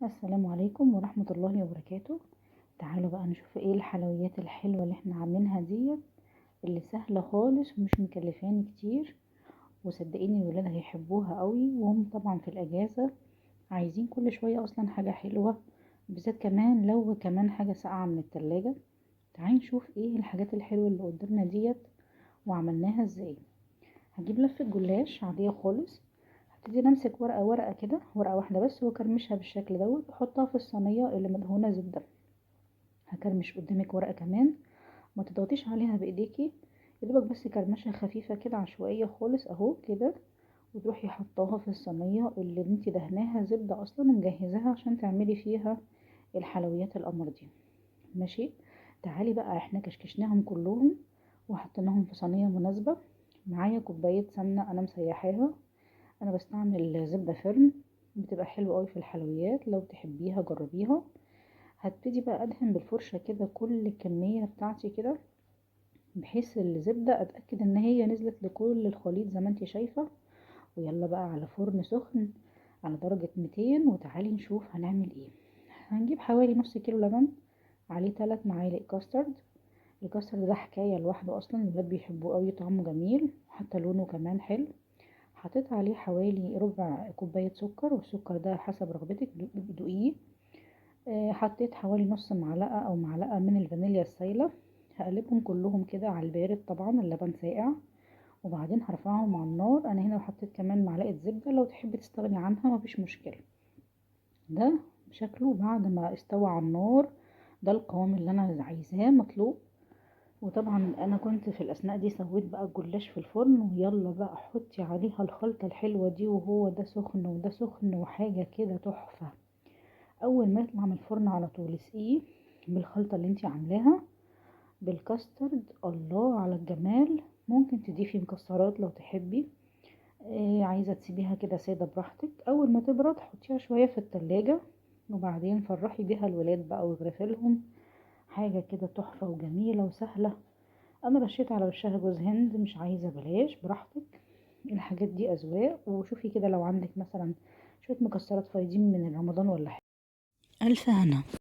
السلام عليكم ورحمة الله وبركاته. تعالوا بقى نشوف ايه الحلويات الحلوة اللي احنا عاملينها ديت، اللي سهلة خالص ومش مكلفاني كتير، وصدقيني الولاد هيحبوها قوي، وهم طبعا في الاجازة عايزين كل شوية اصلا حاجة حلوة، بالذات كمان لو كمان حاجة ساقعة من التلاجة. تعالي نشوف ايه الحاجات الحلوة اللي قدامنا ديت وعملناها ازاي. هجيب لفة جلاش عادية خالص، هبتدي امسك ورقة ورقة كده، ورقة واحدة بس، واكرمشها بالشكل دوت واحطها في الصينية اللي مدهونة زبدة. هكرمش قدامك ورقة كمان، ما تضغطيش عليها بايديكي، يا دوبك بس كرمشة خفيفة كده عشوائية خالص اهو كده، وتروحي حطاها في الصينية اللي انتي دهناها زبدة اصلا ومجهزاها عشان تعملي فيها الحلويات القمر دي. ماشي، تعالي بقى احنا كشكشناهم كلهم وحطيناهم في صينية مناسبة. معايا كوباية سمنة انا مسيحاها، انا بستعمل زبدة فرن، بتبقى حلوة قوي في الحلويات، لو تحبيها جربيها. هبتدي بقى ادهن بالفرشة كده كل الكمية بتاعتي كده، بحيث الزبدة اتأكد ان هي نزلت لكل الخليط زي ما انتي شايفة. ويلا بقى على فرن سخن على درجة 200، وتعالي نشوف هنعمل ايه. هنجيب حوالي نص كيلو لبن عليه 3 معالق كاسترد. الكاسترد ده حكاية لوحده اصلا، الولاد بيحبوه قوي، طعمه جميل وحتى لونه كمان حلو. حطيت عليه حوالي ربع كوباية سكر، والسكر ده حسب رغبتك دوقيه. حطيت حوالي نص معلقة او معلقة من الفانيليا السايلة. هقلبهم كلهم كده على البارد، طبعا اللبن ساقع، وبعدين هرفعهم على النار. انا هنا حطيت كمان معلقة زبدة، لو تحبي تستغني عنها مفيش مشكلة. ده شكله بعد ما استوى على النار، ده القوام اللي انا عايزاه مطلوب. وطبعا انا كنت في الاثناء دي سويت بقى الجلاش في الفرن، ويلا بقى حطي عليها الخلطة الحلوة دي، وهو ده سخن وده سخن وحاجة كده تحفة. اول ما يطلع من الفرن على طول اسقيه بالخلطة اللي انتي عاملاها بالكاسترد. الله على الجمال. ممكن تضيفي مكسرات لو تحبي، عايزة تسيبيها كده سادة براحتك. اول ما تبرد حطيها شوية في التلاجة، وبعدين فرحي بيها الولاد بقى واغرفي لهم حاجة كده تحفة وجميلة وسهلة. انا رشيت على وشها جوز هند، مش عايزة بلاش، براحتك. الحاجات دي اذواق. وشوفي كده لو عندك مثلا شوية مكسرات فايضين من رمضان ولا حاجة. الف هنا.